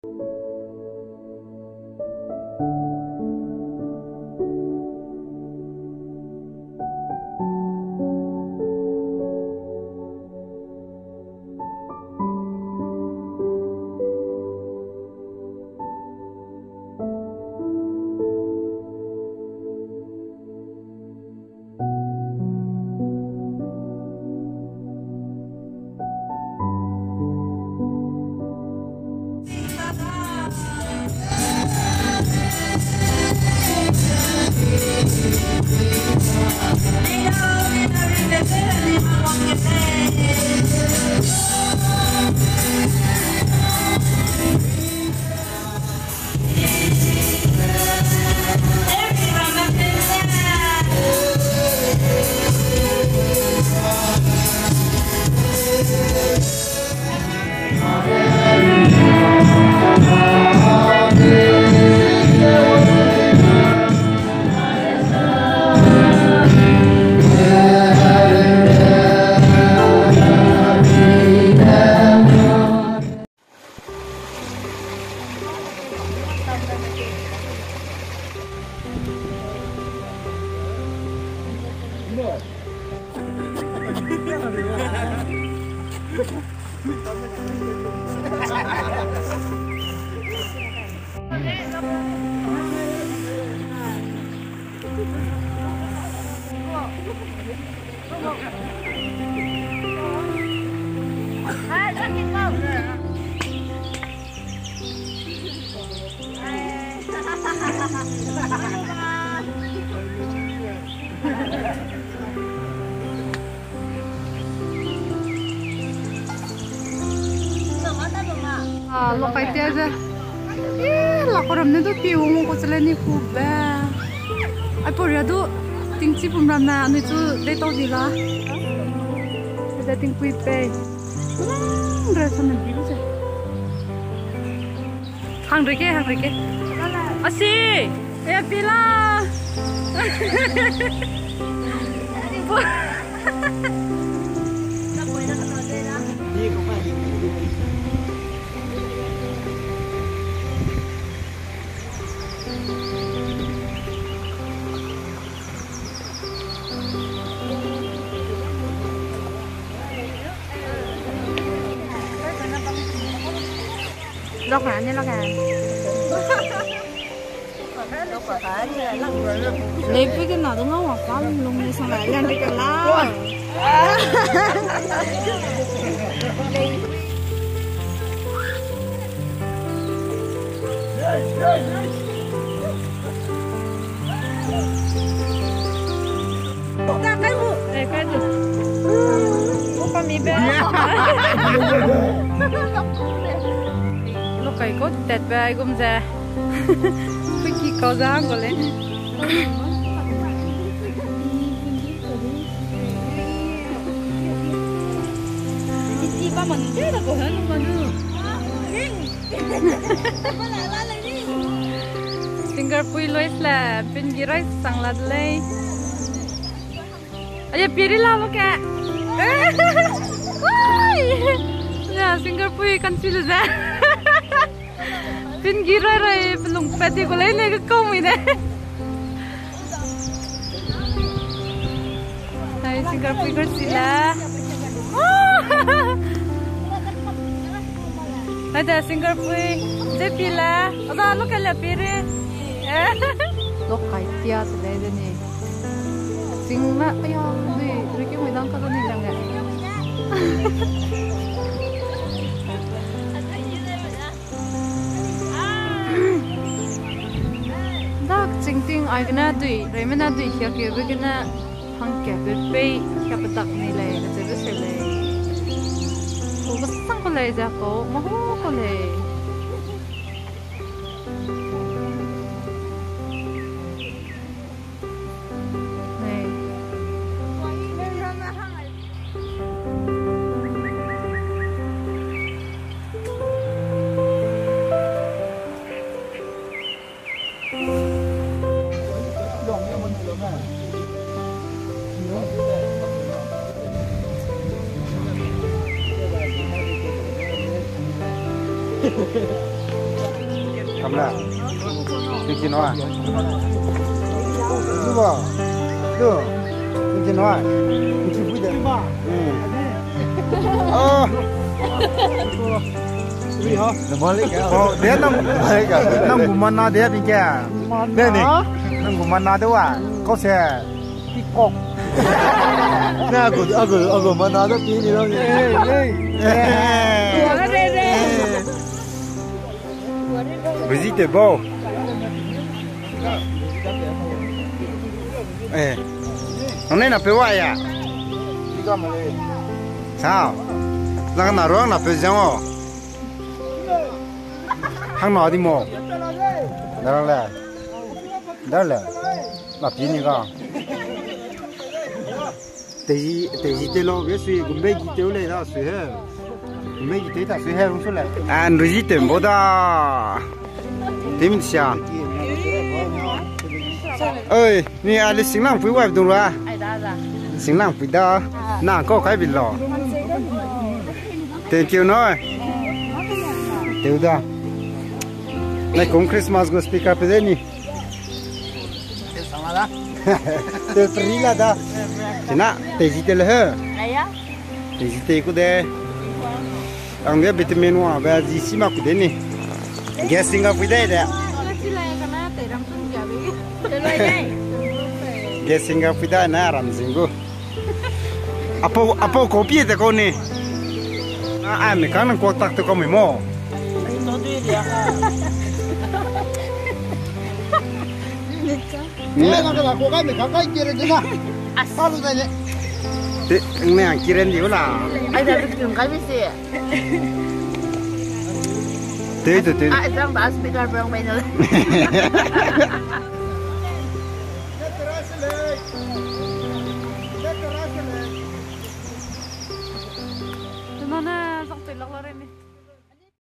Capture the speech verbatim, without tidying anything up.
Ah, lokai tia ze. Eh, la ko ram ne du pi wung ko chele ni ku be. Ai poria du tingchi pum ram na anui chu dei tau di la. Ze tingpui pe. Lang re sa ne bi ze. Hang reke, hang reke. Asi! E pila! Lok na, ne lok na. Leipui ke na du ngau wa pa lung ni sang lai lan de ke la. Lokai ko tat be gum ze. Pui ki kau za ko le. Singer pui Lois le, pin gi rice sang la de lei. Aye, piri la lo ke. Ai! Ya, singer pui kan si le ze. Pin gi rai rai, pelung pet di ko lei ne, ke kau mui ne. Hai, singer pui ger si le. Hai da, singer pui. Ze pi le. Ada, lokai le piri. Lokai tia se lei de ni. Sing me, aya, dui, riki mui dang ka ni lang e. Dak chingting ai gene dui, raimena dui hiak ke be gene hangkat be pei hiak pedak ni lei, kacheu be seu lei. Ko kesang ko lei, ze ko mahu ko lei. Nei. Kam la. Twenty nine. Lu ba. Lu. Twenty nine. Twenty nine. Hmm. Oh. Oh, de nang, nang gu mana de bi ke. De ni. Nang gu mana de wa. Kau se. Peacock. Na gu, a gu, a gu mana de pi ni lo ni. Hey, hey. Visit bau. Eh. Nang ne na pe wa ya? Sa. Zang na ruang na pe zang o. Hang na di mo. Darang le. Dar le. Na pi ni ga. Teji, teji te lo ge sui, gumbe gi te le da sui he. Gumbe gi te ta sui he rung su le. An ruji te mbo da. Tim sia. Oi, ni a le singlang pui wa du ra. Ai da da. Singlang pui da. Na ko kai bi lo. Thank you no. Teu da. Na kum Christmas gu speaker pe de ni. Te pri la da. Sina, teji te le he. Aya. Teji te ku de. Ang ge vitamin wa be ji si ma ku de ni. Guessing ga pui de de. Guessing ga pui da na ram zing gu. Apo, apo copy te ko ni. A, a, mi kang nang kuak tak te ko mi mo. Ni na ka la ko kai mi kang kai kire di na. As. Palu da le. Te, ne ang kiren di la. Ai da bitum kai bi si. Te, te, te. Ah, zang da speaker brang mai na. Nana zang te lak la re ni.